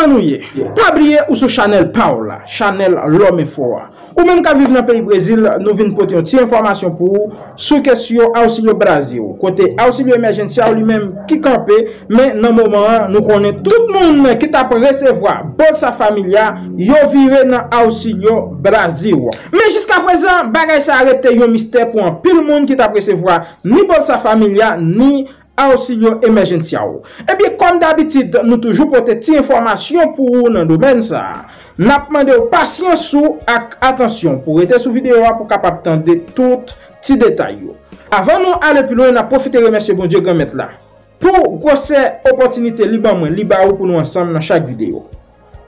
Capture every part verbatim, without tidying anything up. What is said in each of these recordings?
Kòman nou ye? Pa bliye ou sou chanèl pa w la, chanèl Lòm Enfo a. Ou menm k ap viv nan peyi Brezil, nou vin pote yon ti enfòmasyon pou ou sou kesyon Auxílio Brasil, kote Auxílio Emergencial li menm ki kanpe, men nan moman an, nou konnen tout moun ki t ap resevwa Bolsa Família, yo vire nan Auxílio Brasil. Men jiskaprezan, bagay sa a rete yon mistè pou anpil moun ki t ap resevwa ni Bolsa Família, ni Auxílio Emergencial. Ebyen, kòm dabitid, nou toujou pote ti enfòmasyon pou ou nan domèn sa a. N ap mande w pasyans ou ak atansyon pou w rete sou videyo a pou w kapab tande tout ti detay yo. Avan nou ale pi lwen, n ap pwofite remèsye Bondye Granmèt la pou gwosè opòtinite li ban mwen, li ba ou pou nou ansanm nan chak videyo.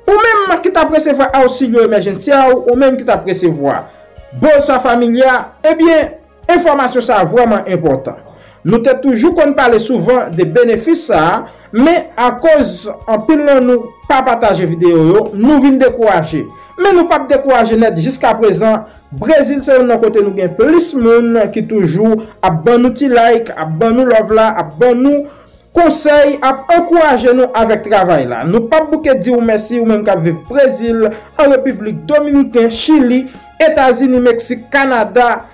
Ou menm ki t ap resevwa Auxílio Emergencial, ou menm ki t ap resevwa Bolsa Família, ebyen, enfòmasyon sa a vrèman enpòtan. Nou te toujou konn pale souvan de benefis sa a, men akoz anpil nan nou pa pataje videyo yo, nou vin dekouraje. Men nou p ap dekouraje nèt jiskaprezan. Brezil se youn nan kote nou gen plis moun ki toujou ap ban nou ti like, ap ban nou love la, ap ban nou konsèy, ap ankouraje nou avèk travay la. Nou p ap bouke di w mèsi, ou menm k ap viv Brezil, an Repiblik Dominiken, Chili, Etazini, Meksik, Kanada,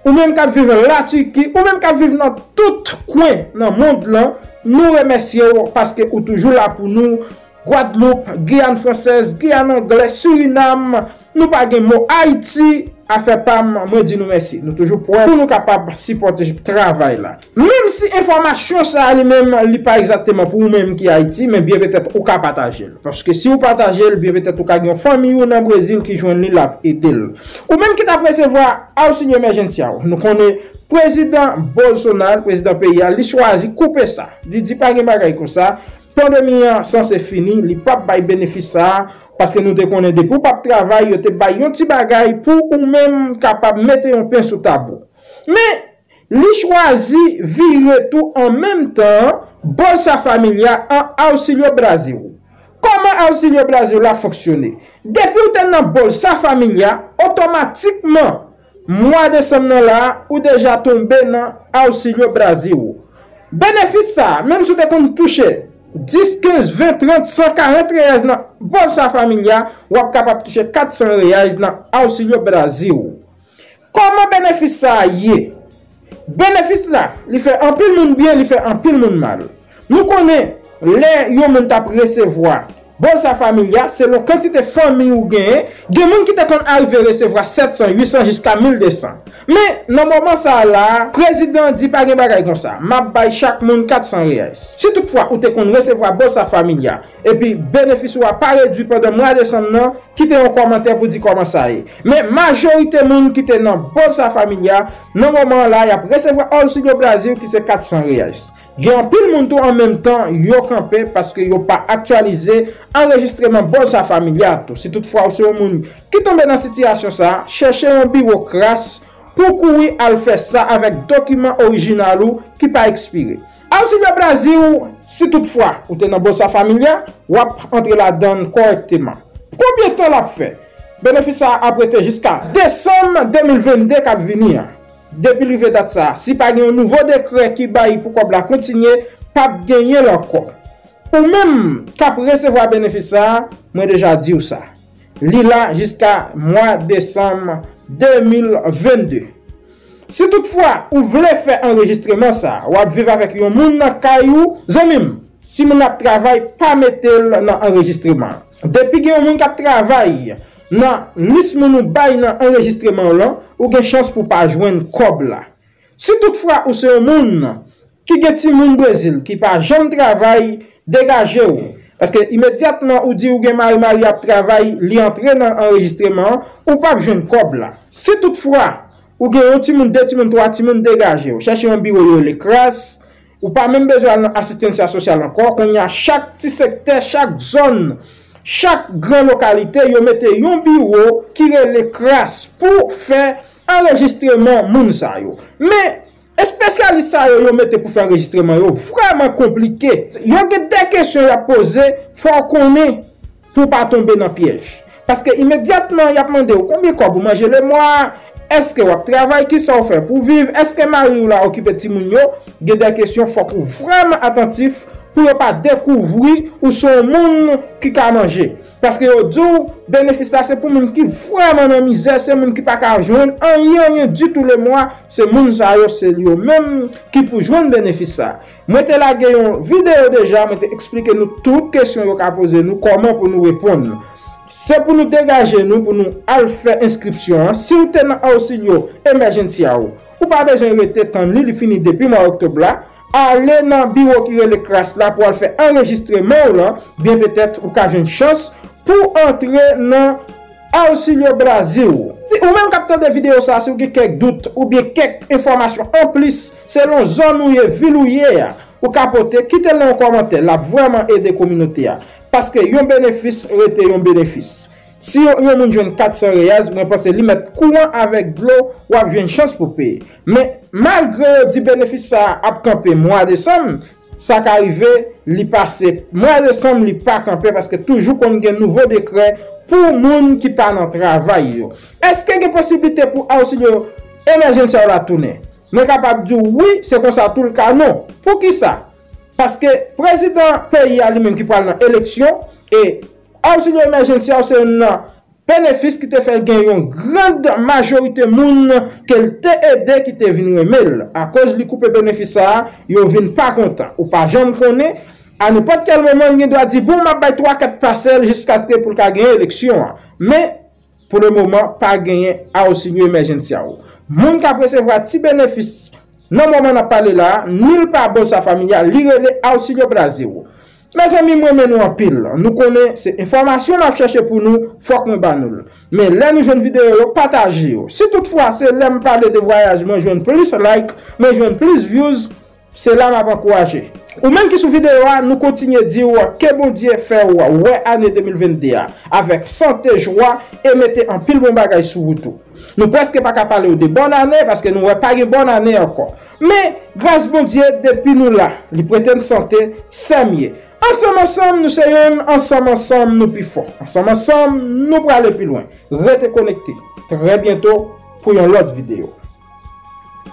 ou menm k ap viv Latiki, ou menm k ap viv nan tout kwen nan mond lan, nou remèsye w paske ou toujou la pou nou. Gwadloup, Giyàn Fransèz, Giyàn Anglè, Sirinam, nou pa gen mo. Ayiti, afè pa m, mwen di nou mèsi. Nou toujou prè pou nou kapab sipòte travay la. Menm si enfòmasyon sa a li menm, li pa egzakteman pou ou menm ki Ayiti, men byen petèt ou ka pataje l. Paske si ou pataje l, byen petèt ou ka gen yon fanmi ou nan Brezil ki jwenn li, l ap ede l. Ou menm ki t ap resevwa Auxílio Emergencial, nou konnen prezidan Bolsonaro, prezidan peyi a, li chwazi koupe sa. Li di pa gen bagay konsa, pandemi an sanse fini, li p ap bay benefis sa a, paske nou te konnen depi w p ap travay, yo te bay yon ti bagay pou ou menm kapab mete yon pen sou tab ou. Men, li chwazi vire tou an menm tan Bolsa Família an Auxílio Brasil. Kòman Auxílio Brasil la fonksyone? Depi w te nan Bolsa Família, otomatikman, mwa desanm nan la, ou deja tonbe nan Auxílio Brasil. Benefis sa a, menm si w te konn touche dis, kenz, ven, trant, san karant reais nan Bolsa Família, w ap kapab touche kat san reais nan Auxílio Brasil. Kòman benefis sa a ye? Benefis la, li fè anpil moun byen, li fè anpil moun mal. Nou konnen, lè yon moun t ap resevwa Bolsa Família, selon kantite fanmi ou genyen, gen moun ki te konn arive resevwa sèt san, uit san, jiska mil de san. Men, nan moman sa a la, prezidan an di pa gen bagay konsa, m ap bay chak moun kat san reais. Si toutfwa ou te konn resevwa Bolsa Família, epi benefis ou a pa redui pandan mwa desanm nan, kite yon kòmantè pou di kòman sa ye. Men majorite moun ki te nan Bolsa Família, nan moman an la, y ap resevwa Auxílio Brasil ki se kat san reais. Gen anpil moun tou an menm tan yo kanpe paske yo pa aktyalize anrejistreman Bolsa Família tou. Si toutfwa ou se yon moun ki tonbe nan sitiyasyon sa a, chèche yon biwo CRAS pou w kouri al fè sa avèk dokiman orijinal ou ki pa ekspire. Auxílio Brasil, si toutfwa ou te nan Bolsa Família, w ap antre ladan l kòrèkteman. Konbyen tan l ap fè? Benefis sa a ap rete jiska desanm de mil vennde k ap vini an. Depi rive dat sa a, si pa gen yon nouvo dekrè ki bay pou kòb la kontinye, p ap genyen l ankò. Ou menm k ap resevwa benefis sa a, mwen deja di w sa. Li la jiska mwa desanm de mil vennde. Si toutfwa ou vle fè anrejistreman sa a, w ap viv avèk yon moun nan kay ou, zanmi m, si moun nan ap travay, pa mete l nan anrejistreman an. Depi gen yon moun k ap travay nan lis moun ou bay nan anrejistreman w lan, ou gen chans pou w pa jwenn kòb la. Si toutfwa ou se yon moun ki gen timoun Brezil ki pa janm travay, degaje w. Paske imedyatman ou di ou gen mari, mari ap travay, li antre nan anrejistreman an, ou p ap jwenn kòb la. Si toutfwa ou gen yon timoun, de timoun, twa timoun, degaje w. Chèche yon biwo yo rele CRAS. Ou pa menm bezwen al nan asistancia social ankò. Kounye a, chak ti sektè, chak zòn, chak gran lokalite, yo mete yon biwo ki rele CRAS pou fè anrejistreman moun sa yo. Men, espesyalis sa yo, yo mete pou fè anrejistreman yo vrèman konplike. Yo gen de kesyon y ap poze, fò w konnen pou w pa tonbe nan pyèj. Paske imedyatman y ap mande w konbyen kòb ou manje lemwa a, èske w ap travay, kisa w fè pou w viv, èske mari w la okipe timoun yo, gen de kesyon fòk ou vrèman atantif pou yo pa dekouvri ou se yon moun ki ka manje. Paske yo di w, benefis la se pou moun ki vrèman nan mizè, se moun ki pa ka jwenn anyen, anyen ditou le mwa, se moun sa yo, se yo menm ki pou jwenn benefis sa. Mwen te lage yon videyo deja, mwen te eksplike nou tout kesyon yo ka poze nou, kòman pou nou reponn. Se pou nou degaje nou, pou nou al fè enskripsyon an. Si w te nan Auxilio Emergencial, ou pa bezwen rete tann li, li fini depi mwa òktob la. Ale nan biwo ki rele kras la pou al fè anrejistreman w lan, byen petèt ou ka jwenn chans pou antre nan Auxilio Brasil. Si ou menm k ap tande videyo sa, si w gen kèk dout oubyen kèk enfòmasyon anplis, selon zòn ou ye, vil ou ye a, ou ka pote, kite l nan yon kòmantè, l ap vrèman ede kominote a. Paske yon benefis rete yon benefis. Si yon, yon moun jwenn kat san reyaz, mwen panse li mèt kouran avèk dlo, w ap jwenn chans pou peye. Men, malgre yo di benefis sa a ap kanpe mwa desanm, sa ka rive, li pase mwa desanm, li pa kanpe, paske toujou konn gen nouvo dekrè pou moun ki pa nan travay yo. Èske gen posiblite pou Auxilio Emergencial la tounen? Mwen kapab di w wi, se konsa tou l ka non. Poukisa? Paske prezidan peyi a li menm ki pral nan eleksyon, e Auxilio Emergencial se youn nan benefis ki te fè l gen yon gran majorite moun ke l te ede ki te vin renmen l. Akoz li koupe benefis sa a, yo vin pa kontan. Ou pa janm konnen, a nenpòt kèl moman, l gen dwa di, bon, m ap bay twa kat pasèl jiskaske pou l ka genyen eleksyon an. Men, pou le moman, pa genyen Auxilio Emergencial. Moun k ap resevwa ti benefis nan moman n ap pale la a, ni l pa Bolsa Familia, li rele Auxilio Brasil. Mezanmi, m renmen nou anpil. Nou konnen se enfòmasyon m ap chèche pou nou, fòk mwen ba nou l. Men lè nou jwenn videyo yo, pataje yo. Si toutfwa se lè m pale de vwayaj mwen jwenn plis like, mwen jwenn plis views, se la m ap ankouraje. Ou menm ki sou videyo a, nou kontinye di w ke Bondye fè w wè ane de mil vennde a avèk sante, jwa e mete anpil bon bagay sou wout ou. Nou prèske pa ka pale w de bòn ane paske nou wè pa gen bòn ane ankò. Men, gras Bondye, depi nou la, li prete n sante, sèmye. Ansanm ansanm, nou se youn, ansanm ansanm, nou pi fò. Ansanm ansanm, nou prale pi lwen. Rete konekte. Trè byento pou yon lòt videyo.